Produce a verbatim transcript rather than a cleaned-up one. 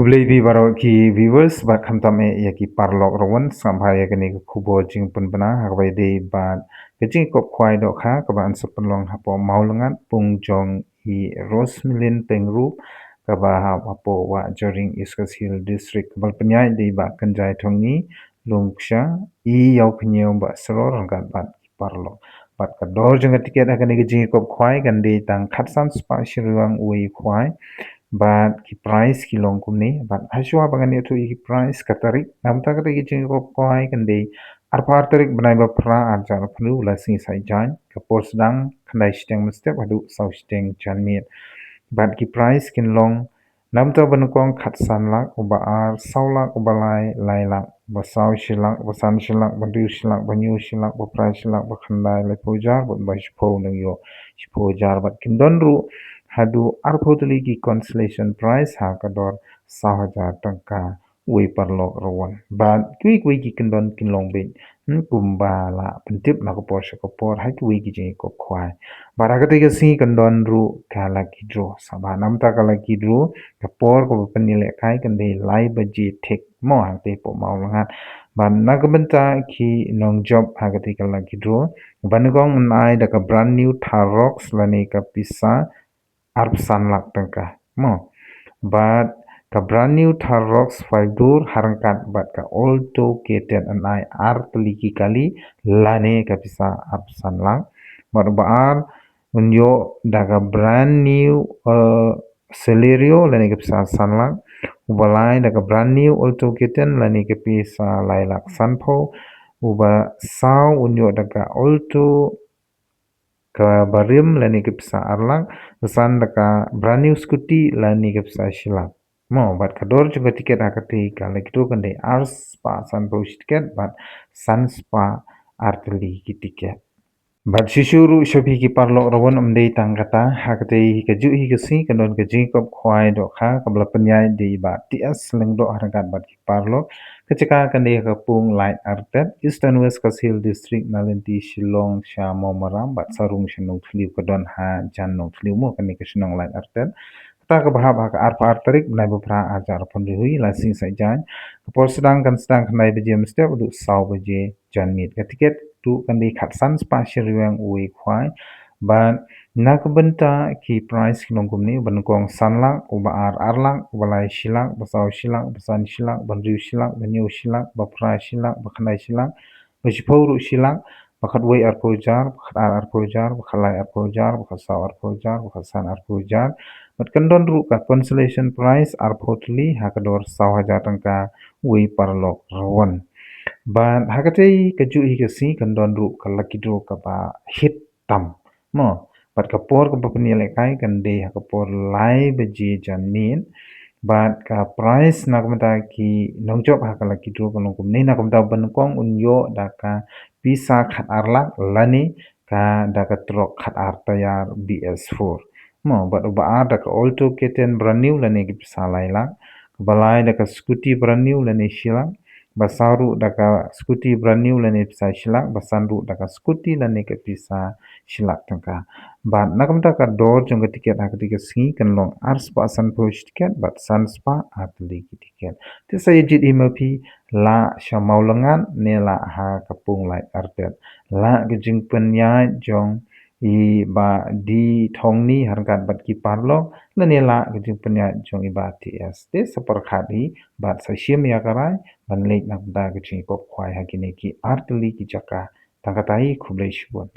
Khublei phi baroh ki viewers bad khamtam eh ïa ki paralok ruh wan, sngap bha ïa kane ka khubor jingpynbna ha kaba ïadei bad ka jingkop khwai dohkha kaba yn sa pynlong hapoh Mawlyngad, pung jong i Rosmilin Pyngrope, kaba hap hapoh Wahjoring, East Khasi Hills District, kaba la pynïaid da i Bah Kynjai Thongni Lungksha, i ïew khynñiew Bah Sror ryngkat bad ki paralok. Bad ka dor jong ka tiket ha kane ka jingïakop khwai kan dei tang khatsan spah shi ryngwiang uwei u khwai. Bad ki prize ki long kumne. Bad hashwa ba ngan ïathuh ïa ki prize, ka tarik, namar kata ka jingïakop khwai kan dei arphew ar tarik bnai ba phra, arhajar arphew hynriew, la sngi Saitjaiñ. Ka por sdang khyndai shiteng mynstep haduh saw shiteng janmiet. Bad ki prize kin long namar ba nyngkong khatsan lak, uba ar saw lak, uba lai lai lak, uba saw shi lak, uba san shi lak, uba hynriew shi lak, uba hynñiew shi lak, uba phra shi lak, uba khyndai laiphew hajar, bad uba shiphew nang ïoh shiphew hajar. Bad kin don ruh haduh arphew tylli ki consolation prize ha ka dor saw hajar tyngka uwei u paralok ruh wan. Bad kiwei kiwei ki kyndon kin long beit, hmm, kumba la pyntip na ka por sha ka por ha kiwei ki jingïakop khwai. Bad ha katei ka sngi kan don ruh ka lucky draw. Sngap bha, namar ka lucky draw, ka por kaba pynïalehkai kan dei lai baje thik mo, hangtei hapoh Mawlyngad. Bad na ka bynta ki nongjop ha katei ka lucky draw, ba nyngkong yn ai da ka brand new Thar Roxx lane ka pisa arphew san lak tyngka mo. Bad ka brand new Thar Roxx five door ha ryngkat bad ka Alto K ten yn ai ar tylli ki kali lane ka pisa arphew san lak. Bad uba ar un ïoh da ka brand new, eh, Celerio lane ka pisa san lak. Uba lai da ka brand new Alto K ten lane ka pisa lai lak sanphew. Uba saw un ïoh da ka Alto kaba rim lane ka pisa ar lak, ba san da ka brand new scooty lane ka pisa shi lak. Mo, bad ka dor jong ka tiket ha katei ka lucky draw kan dei ar spah sanphew shi tiket, bad san spah ar tylli ki tiket. Bad shisha ruh sha phi ki paralok ruh wan, ym dei tang kata, ha katei kajuh hi ka sngi kan don ka jingïakop khwai dohkha kaba la pynïaid da i Bah T S Lyngdoh ha ryngkat bad ki paralok. Ka jaka kan dei ha ka pung Laitartet, Eastern West Khasi Hills District, na lynti Shillong sha Mawmaram bad sarung sha Nongthliew, ka don hajan Nongthliew mo kane ka shnong Laitartet. Kata kaba hap ha ka arphew ar tarik bnai ba phra, arhajar arphew hynriew, la sngi Saitjaiñ. Ka por sdang kan sdang khyndai baje mynstep haduh saw baje janmiet. Ka tiket ruh kan dei khatsan spah shi ryngwiang uwei u khwai. Bad na ka bynta ki prize ki long kumne: uba nyngkong san lak, uba ar ar lak, uba lai shi lak, uba saw shi lak, uba san shi lak, uba hynriew shi lak, uba hynñiew shi lak, uba phra shi lak, uba khyndai shi lak, uba shiphew ruh shi lak, uba khatwei arphew hajar, uba khatar arphew hajar, uba khatlai arphew hajar, uba khatsaw arphew hajar, uba khatsan arphew hajar. Bad kan don ruh ka consolation prize arphew tylli ha ka dor saw hajar tyngka uwei u paralok ruh wan. Bad ha katei kajuh hi ka sngi kan don ruh ka lucky draw kaba hit tam mo. Bad ka por kaba pynïalehkai kan dei ha ka por lai baje janmiet. Bad ka prize na ka bynta ki nongjop ha ka lucky draw kan long kumne: na ka bynta uba nyngkong un ïoh da ka pisa khatar lak lane ka da ka trok khatar tyre B S four mo. Bad uba ar da ka Alto K ten brand new lane ka pisa lai lak. Kaba lai da ka scooty brand new lane shi lak. Ba saw ruh da ka scooty brand new lane pisa shi lak. Ba san ruh da ka scooty lane ka pisa shi lak tyngka. Bad na ka bynta ka dor jong ka tiket ha katei ka sngi kan long ar spah sanphew shi tiket bad san spah ar tylli ki tiket. Te sa ïa jied hi ma phi, lah sha Mawlyngad ne lah ha ka pung Laitartet. Lah ka jingpynïaid jong i Bah D Thongni ha ryngkat bad ki paralok, lane lah ka jingpynïaid jong i Bah T S. Te sa pyrkhat hi bad sa shim ïa ka rai ban leit na ka bynta ka jingïakop khwai ha kine ki ar tylli ki jaka. Tang kata hi, khublei shibun.